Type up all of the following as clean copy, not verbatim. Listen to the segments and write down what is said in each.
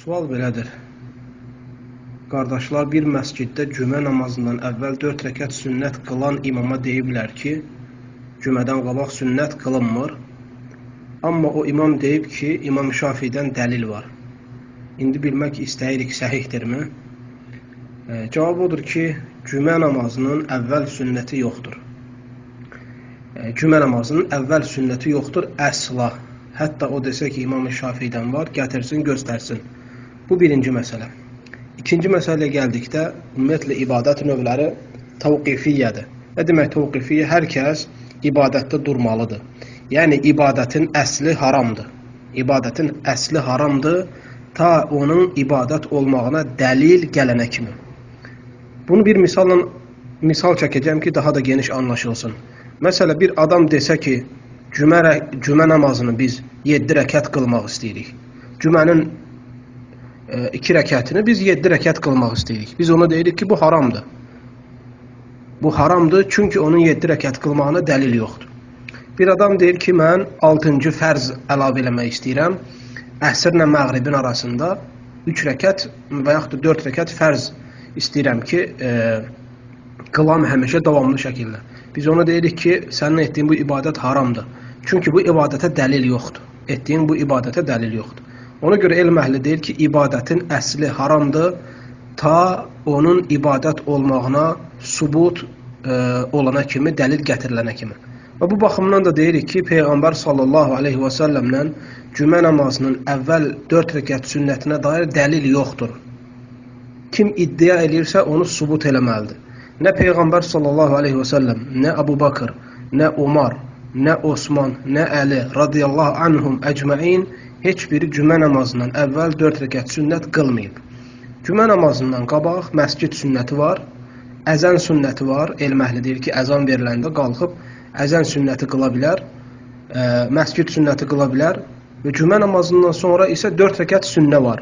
Sual belədir. Qardaşlar, bir məsciddə cümə namazından əvvəl 4 rəkət sünnət qılan imama deyiblər ki, cümədən qabaq sünnət qılınmır. Amma o imam deyib ki, İmam Şafiidən dəlil var. İndi bilmək istəyirik, səhihdirmi? Cavab odur ki, cümə namazının əvvəl sünnəti yoxdur. Cümə namazının əvvəl sünnəti yoxdur əsla. Hətta o desə ki, İmam Şafiidən var, gətirsin, göstərsin. Bu birinci məsələ. İkinci məsələyə gəldikdə, ümumiyyətlə ibadət növləri təvqifiyyədir. Nə demək təvqifiyyə? Hər kəs ibadətdə durmalıdır. Yəni ibadətin əsli haramdır. İbadətin əsli haramdır ta onun ibadət olmağına dəlil gələnə kimi. Bunu bir misalla misal çəkəcəm ki, daha da geniş anlaşılsın. Məsələ bir adam desə ki, cümə namazını biz 7 rəkət qılmaq istəyirik. Cümənin 2 rəkətini biz 7 rəkət qılmaq istəyirik. Biz ona deyirik ki, bu haramdır. Bu haramdır, çünki onun 7 rəkət qılmağına dəlil yoxdur. Bir adam deyir ki, mən 6-cı fərz əlavə eləmək istəyirəm. Əsrlə məğribin arasında 3 rəkət və yaxud da 4 rəkət fərz istəyirəm ki, qılam həmişə davamlı şəkildə. Biz ona deyirik ki, sənin etdiyin bu ibadət haramdır. Çünki bu ibadətə dəlil yoxdur. Etdiyin bu ibadətə dəlil yoxdur. Ona görə elm əhli deyir ki, ibadətin əsli haramdır ta onun ibadət olmağına sübut olana kimi, dəlil gətirilənə kimi. Və bu baxımdan da deyirik ki, Peyğəmbər sallallahu aleyhi və səlləmlə cümə namazının əvvəl 4 rəkət sünnətinə dair dəlil yoxdur. Kim iddia eləyirsə, onu sübut eləməlidir. Nə Peyğəmbər sallallahu aleyhi və səlləm, nə Əbu Bakır, nə Umar, nə Osman, nə Əli radiyallahu anhum əcməin heç biri cümə namazından əvvəl 4 rəkət sünnət qılmayıb. Cümə namazından qabaq məscid sünnəti var, əzən sünnəti var. Elm əhli deyir ki, əzan veriləndə qalxıb əzən sünnəti qıla bilər, məscid sünnəti qıla bilər və cümə namazından sonra isə 4 rəkət sünnə var.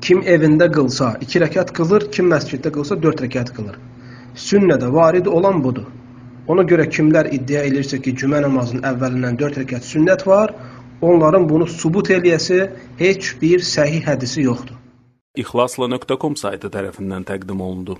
Kim evində qılsa 2 rəkət qılır, kim məsciddə qılsa 4 rəkət qılır. Sünnədə varid olan budur. Ona görə kimlər iddia edirsə ki, cümə namazının əvvəlindən 4 rəkət sünnət var, onların bunu sübut eləyəsi heç bir səhih hədisi yoxdur. İxlasla.com saytı tərəfindən təqdim olundu.